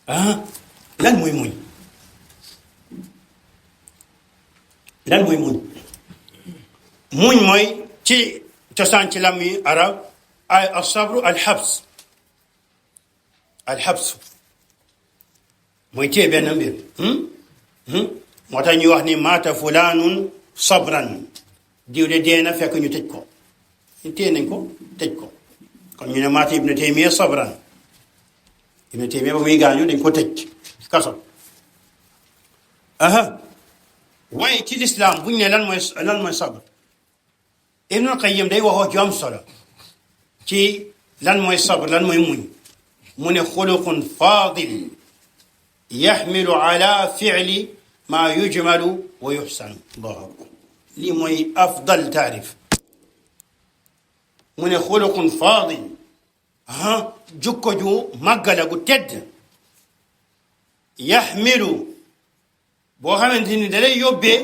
lan mooy muñ lan mooy muñ muñ mooy ci cosaan ci lam yi arab ay asabru alxabs mooy téye benn mbir moo tax ñuy wax ni maata fulaanun sabran diw de dee na fekk ñu tëj ko ñu téye nañ ko tëj ko kon ñu ne maata ibnu taymiya sabran ibnu taymiya ba muy gaañu dañ ko tëj ci kaso waaye ci lislaam buñ ne lan mooy sabr ibnul qayyim day waxoo ci am solo ci lan mooy sabr lan mooy muñ mu ne xuluqun faadil yaxmilu ala fiili ma yujmalu wa yuxsanu allahu akbar lii mooy afdal taarif mu ne xuluqun faadil jukko ju màggala gu tedd yaxmilu boo xamante ni dalay yóbbee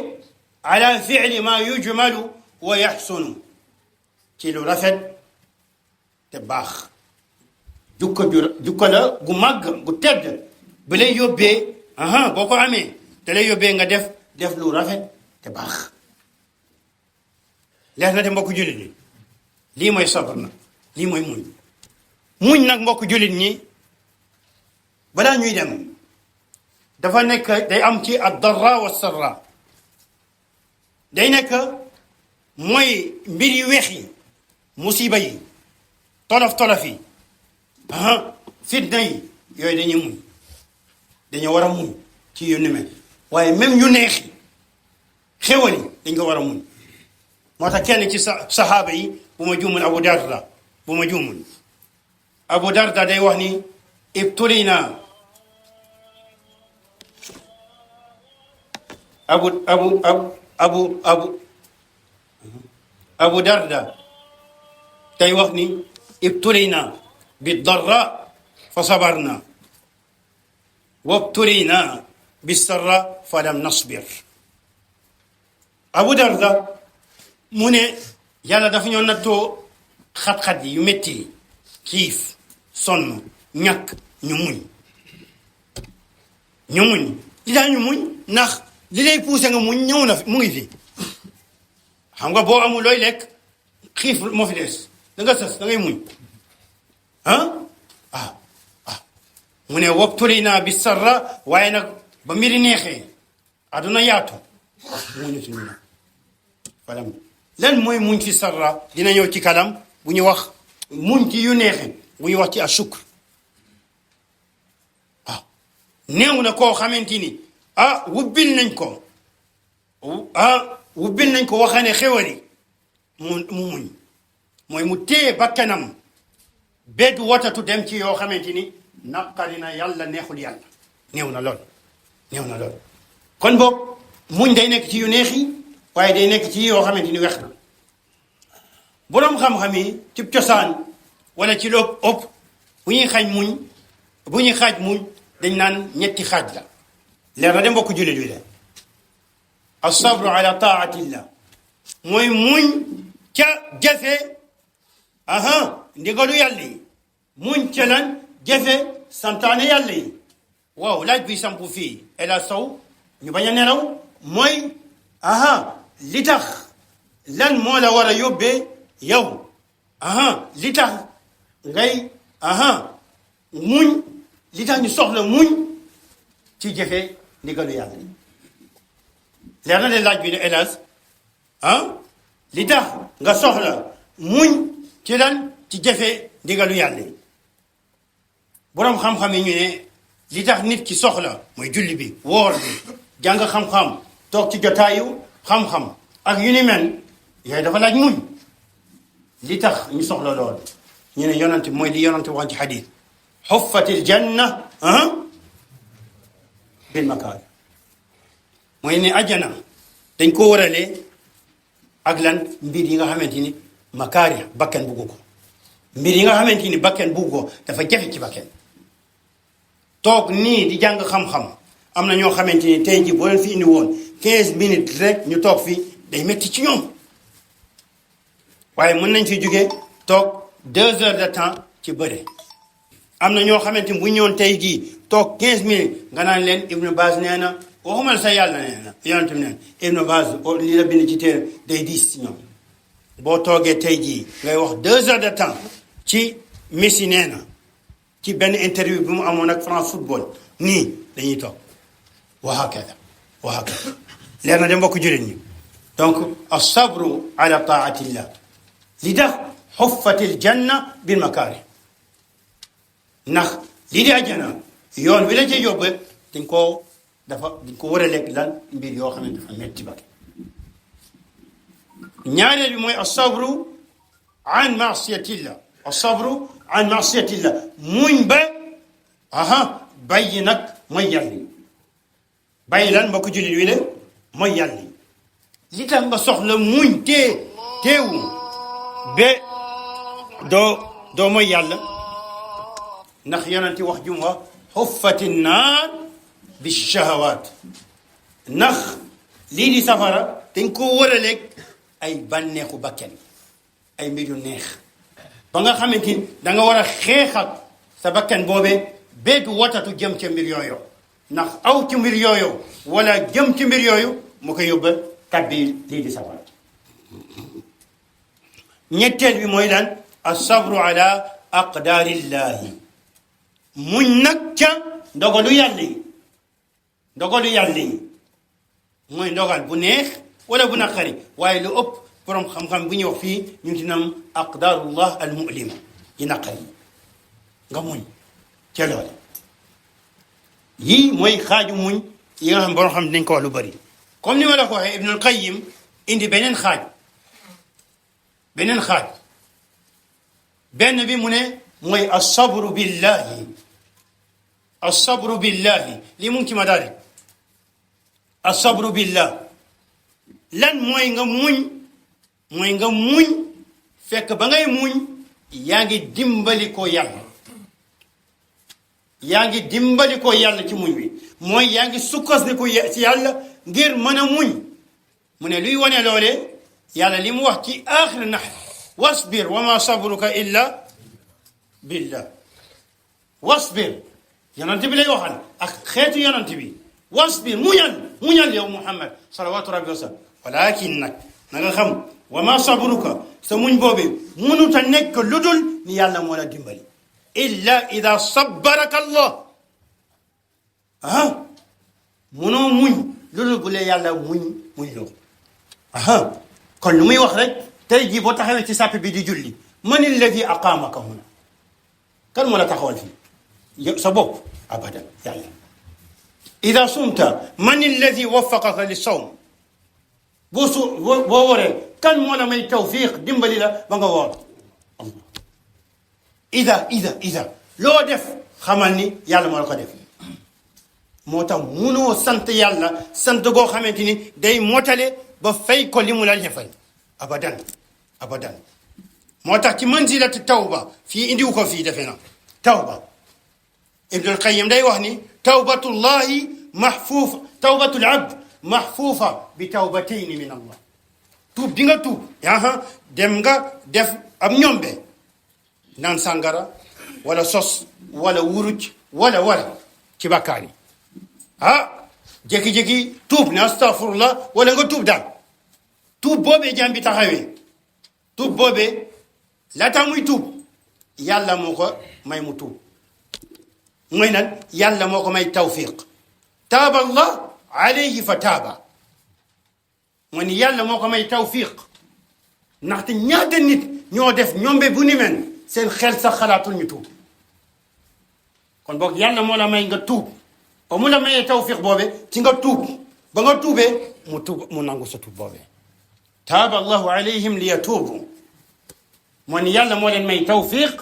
ala fiili ma yujmalu wa yaxsunu ci lu rafet te baax jukko la gu màgg gu tedd bi lay yóbbee boo ko amee da lay yóbbee nga def lu rafet te baax leer na te mbokk jullit ñi lii mooy sabar nag lii mooy muñ nag mbokk jullit ñi balaa ñuy dem dafa nekk day am ci ad-darra wa sarra day nekk mooy mbir yu weex yi musiba yi tolof yi fitna yi yooyu dañuy muñ dañoo war a muñ ci yu ni mel waaye même yu neexi xéwal yi dañ ko war a muñ moo tax kenn ci saxaaba yi bu ma juumul Abu Darda day wax ni ibtulina Abu Darda day wax ni ibtulina بالضراء فصبرنا وابتلينا بالسراء فلم نصبر Abu Darda mu ne yàlla dafa ñoo nattoo xat-xat yi yu métti yi xiif sonn ñàkk ñu muñ li tax ñu muñ ndax li lay poussé nga muñ ñëw na mu ngi fi xam nga boo amul looy lekk xiif moo fi des da nga sës da ngay muñ mu ne wabtulina bi sarra waaye nag ba mbiri neexee aduna yaatu muñu suñu nag falam lan mooy muñ ci sarra dina ñëw ci kalam bu ñu wax muñ ci yu neexee bu ñu wax ci ashukr néew na koo xamante ni wubbil nañ ko waxane xewali mu muñ mooy mu téye bakkanam beddu watatu dem ci yoo xamante ni naqari na yàlla neexul yàlla néew na lool kon boog muñ day nekk ci yu neex yi waaye day nekk ci yoo xamante ni wex na boroom xam-xam yi ci cosaan wala ci lu ëpp bu ñuy xaaj muñ dañ naan ñetti xaaj la leer na de mbokk jullit wi la as-sabru ala taatillah mooy muñ ca jafe ndigalu yàlla yi muñ ca lan jafe santaane yàlla yi waaw laaj bi sampu fii ela sow ñu bañ a nelaw mooy li tax lan moo la war a yóbbee yow li tax ngay muñ li tax ñu soxla muñ ci jafe ndigalu yàlla yi leer na de laaj bi ne hélas li tax nga soxla muñ ci lan ci jafe ndigalu yàlla yi boroom xam-xam yi ñu ne li tax nit ki soxla mooy julli bi woor bi jàng xam-xam toog ci jotaayu xam-xam ak yu ni mel yooyu dafa laaj muñ li tax ñu soxla lool ñu ne yonante mooy li yonante waxoon ci xadis xuffatil janna bil makaari mooy ne ajjana dañ ko waralee ak lan mbir yi nga xamante ni makaari bakken buggu ko mbir yi nga xamante ni bakken buggu ko dafa jafe ci bakken toog nii di jàng xam-xam am na ñoo xamante ni tey ji boo leen fi indi woon 15 minutes rek ñu toog fi day métti ci ñoom waaye mën nañ fi jóge toog 2 heures de temps ci bëre am na ñoo xamante ni bu ñëwoon tey jii toog 15 minutes nga naan leen Ibn Baz nee na waxumal sa yàlla nee na yonent bi nee na Ibn Baz li la bind ci téere day diis ci ñoom boo toogee tey jii ngay wax 2 heures de temps ci Messi nee na ci benn interview bi mu amoon ak France Football nii dañuy toog wa hakada leer na de mbokk jullit ñi donc as-sabru ala taatillah li tax xuffatil janna bil makaari ndax lii di àjjana yoon wi la ci yóbbu dañ ko war a lekk lan mbir yoo xam ne dafa metti ba ñaareel bi mooy as-sabru an maasiyatillah muñ ba bàyyi nag mooy yàlla bàyyi lan mbokk jullit wi de mooy yàlla li tax nga soxla muñ teewu ba doo mooy yàlla ndax yonenti wax jum wax xuffati naar bi shahawaat ndax lii di safara dañ ko wëraleeg ay bànneexu bakken ay mbir yu neex ba nga xamante ni da nga war a xeex ak sa bakken boobee beetu watatu jëm ca mbir yooyu ndax aw ci mbir yooyu wala jëm ci mbir yooyu mu ko yóbba tabbi lii di safara ñetteel bi mooy lan as-sabru ala aqdaarillahi muñ nag ca ndogalu yàlla yi mooy ndogal bu neex wala bu naqari waaye lu ëpp borom xam-xam bu ñuy wax fii ñu tinam aqdaarullah al mu'lima yi naqari nga muñ ca loole yii mooy xaaju muñ yi nga xam borom xam dañ ko wax lu bëri comme ni ma la ko waxee Ibnul Qayyim indi beneen xaaj benn bi mu ne mooy as-sabru billahi lii mu ngi ci madarik as-sabru billah lan mooy nga muñ fekk ba ngay muñ yaa ngi dimbali ko yàlla ci muñ wi mooy yaa ngi sukkandiku ci yàlla ngir mën a muñ mu ne luy wane loole yàlla li mu wax ci aaxir nax wasbir wa ma sabruka illa billah wasbir yonent bi lay waxal ak xeetu yonent bi wasbir muñal yow Muhammad salawatu rabbi wa sallam walakin nag na nga xam wa ma sabruka sa muñ boobee mënut a nekk lu dul ni yàlla moo la dimbali illa ida sabbaraka allah munoo muñ lu dul bu lee yàlla muñ loo kon lu muy wax rek tey jii boo taxawee ci sàpp bi di julli man alladi aqaamaka huna kan moo la taxawal fii sa bopp abadan yàlla ida sumta man alladi waffaqaka li sawm boo waree kan moo la may tawfiq dimbali la ba nga woor allah ida loo def xamal ni yàlla moo la ko def moo tax munoo sant yàlla sant goo xamante ni day motale ba fay ko li mu la defal abadan moo tax ci manzilati tawba fii indiwu ko fii defe na tawba Ibnul Qayyim day wax ni tawbatul abd mahfuufa bi tawbatayni min allah tuub di nga tuub dem nga def am ñombe naan sàngara wala sos wala wuruj wala ci bàkkaar yi jékki-jékki tuub ne astaghfirullah wala nga tuub daal tuub boobee jaam bi taxawee tuub boobee laata muy tuub yàlla moo ko may mu tuub mooy nan yàlla moo ko may tawfiq taaba allah alayhi fa taaba moo ni yàlla moo ko may tawfiq ndaxte ñaata nit ñoo def ñombe bu ni mel seen xel sax xalaatul ñu tuub kon boog yàlla moo la may nga tuub ba mu la mayee tawfiq boobe ci nga tuub ba nga tuubee mu nangu sa tuub boobee taaba allahu alayhim li yatuubu moo ni yàlla moo leen may tawfiq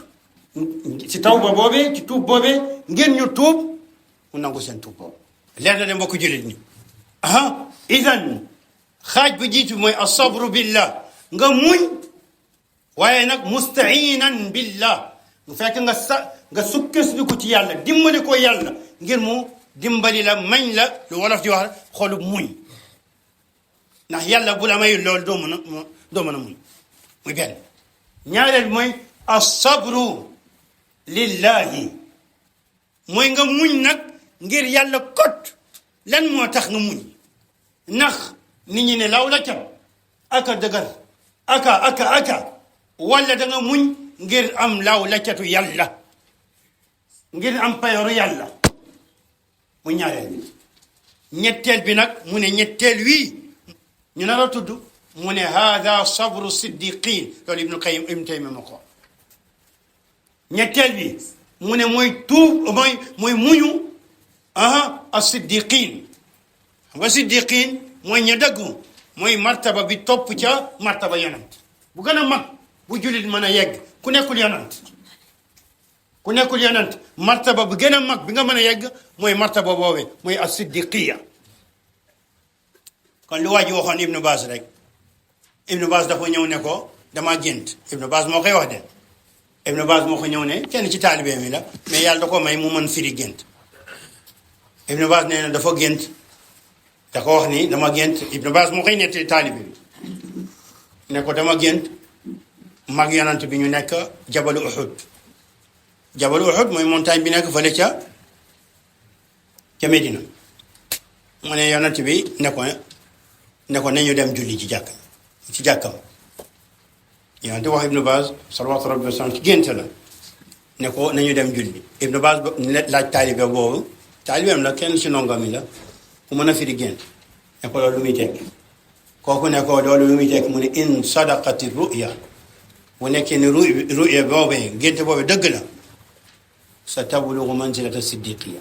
ci tawba boobee ci tuub boobee ngeen ñu tuub mu nangu seen tuub boobu leer na de mbokk jullit ñi idan xaaj bu jiitu mooy asabru billah nga muñ waaye nag mustainan billah nga fekk nga sukkandiku ci yàlla dimbali ko yàlla ngir mu dimbali la mañ la lu wolof di wax xolub muñ ndax yàlla bu la may loolu doo mën a muñ muy benn ñaareel mooy asabru lillahi mooy nga muñ nag ngir yàlla kot lan moo tax nga muñ ndax nit ñi ne law la cam aka dëgër aka wala da nga muñ ngir am law la catu yàlla ngir am payoru yàlla mu ñaareel bi ñetteel bi nag mu ne ñetteel wii ñu nar a tudd mu ne hada sabru siddiqin loolu ibnu qayyim ibnu taymiya ma ko ñetteel bi mu ne mooy mooy muñu as-siddiqin xam nga siddiqin mooy ña dëggu mooy martaba bi topp ca martaba yonent bu gën a mag bu jullit mën a yegg ku nekkul yonent martaba bu gën a mag bi nga mën a yegg mooy martaba boobe mooy as-siddiqiya kon lu waa ji waxoon Ibnu Baas rek Ibnu Baas dafa ñëw ne ko dama gént Ibnu Baas moo koy wax de Ibnu Baas moo ko ñëw ne kenn ci taalibe mi la mais yàlla da ko may mu mën firi gént Ibnu Baas nee na dafa gént da ko wax ni dama gént Ibnu Baas moo koy nettali taalibe bi ne ko dama gént mag yonant bi ñu nekk jabalu Uhud mooy montagne bi nekk fële ca Medina mu ne yonant bi ne ko nañu dem julli ci jàkkam yonent wax Ibnu Baaz salawaatu rabbi wa salaam ci gént la ne ko nañu dem julli Ibnu Baaz laaj taalibe boobu taalibeem la kenn ci ndongo mi la ku mën a firi gént ne ko loolu lu muy tekki kooku ne ko loolu lu muy tekki mu ne in sadaqati ruya bu nekkee ne ruya boobee gént boobee dëgg la sa tablugu manzilata siddiqiya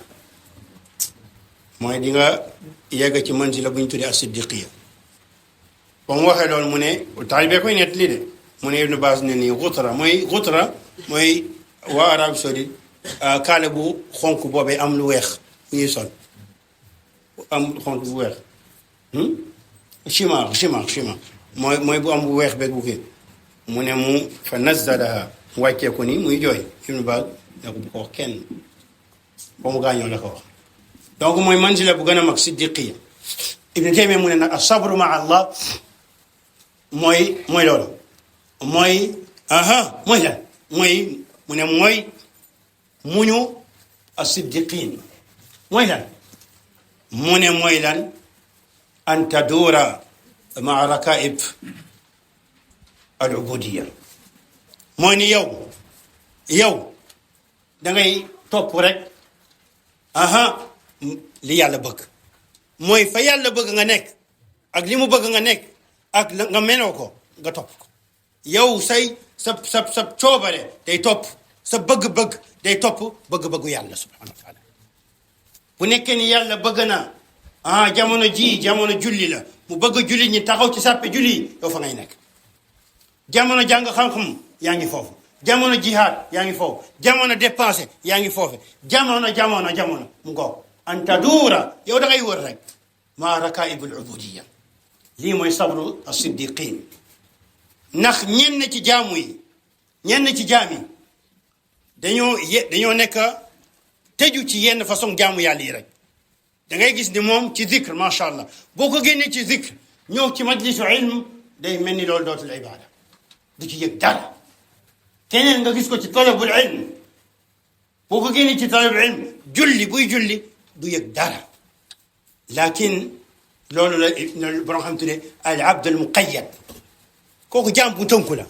mooy di nga yegg ci manzila bu ñu tuddee as-siddiqiya ba mu waxee loolu mu ne taalibe koy nett lii de mu ne Ibnu Baas ne nii xutra mooy waa Arabie Saoudite kaale bu xonk boobee am lu weex bu ñuy sol am xonk bu weex chimar mooy bu am bu weex beeg bu kii mu ne mu fa nazzalaha mu wàccee ko nii muy jooy Ibnu Baas ne ko bu ko wax kenn ba mu gaañoo la ko wax donc mooy manzila bu gën a mag siddiqiya Ibnu Taymiya mu ne nag as-sabru ma Allah mooy loolu mooy lan mu ne mooy muñu as-siddiqin mooy lan mu ne mooy lan an taduura maa rakaib al-ubudiyya mooy ni yow da ngay topp rek li yàlla bëgg mooy fa yàlla bëgg nga nekk ak li mu bëgg nga nekk ak nga meloo ko nga topp ko yow sa coobare day topp sa bëgg-bëgg day topp bëgg-bëggu yàlla subhanahu wa taala bu nekkee ni yàlla bëgg na jamono julli la mu bëgg julli ñi taxaw ci sàppe julli yow fa ngay nekk jamono jàng xam-xam yaa ngi foofu jamono jihaad yaa ngi foofu jamono dépensé yaa ngi foofu jamono mu ngoog an taduura yow da ngay wër rek maa rakaibul ubudiyya lii mooy sabru as-siddiqin ndax ñenn ci jaam yi dañoo nekk tëju ci yenn façon jaamu yàlla yi rek da ngay gis ni moom ci zikr macha allah boo ko génnee ci zikr ñëw ci majlisu ilm day mel ni loolu dootul ibada du ci yëg dara keneen nga gis ko ci talabul ilm boo ko génnee ci talabul ilm buy julli du yëg dara lakin loolu la borom xam tuddee al abd al muqayyad kooku jaam bu tënku la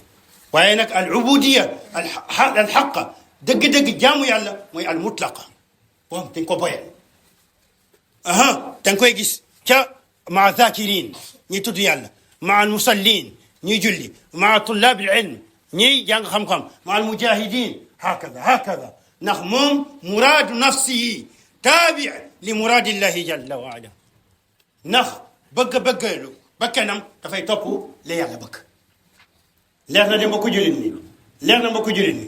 waaye nag al ubudiyya al xaqa dëgg-dëgg jaamu yàlla mooy al mutlaqa boobu dañ ko boyal dañ koy gis ca maa zakirin ñi tudd yàlla maa al musallin ñiy julli maa tullab al ilm ñiy jàng xam-xam maa al mujahidin hakada ndax moom muraadu nafsihi taabi li muraadillahi jalla wa ala ndax bëgg-bëggalu bakkanam dafay topp la yàlla bëgg leer na de mbokku jullit ni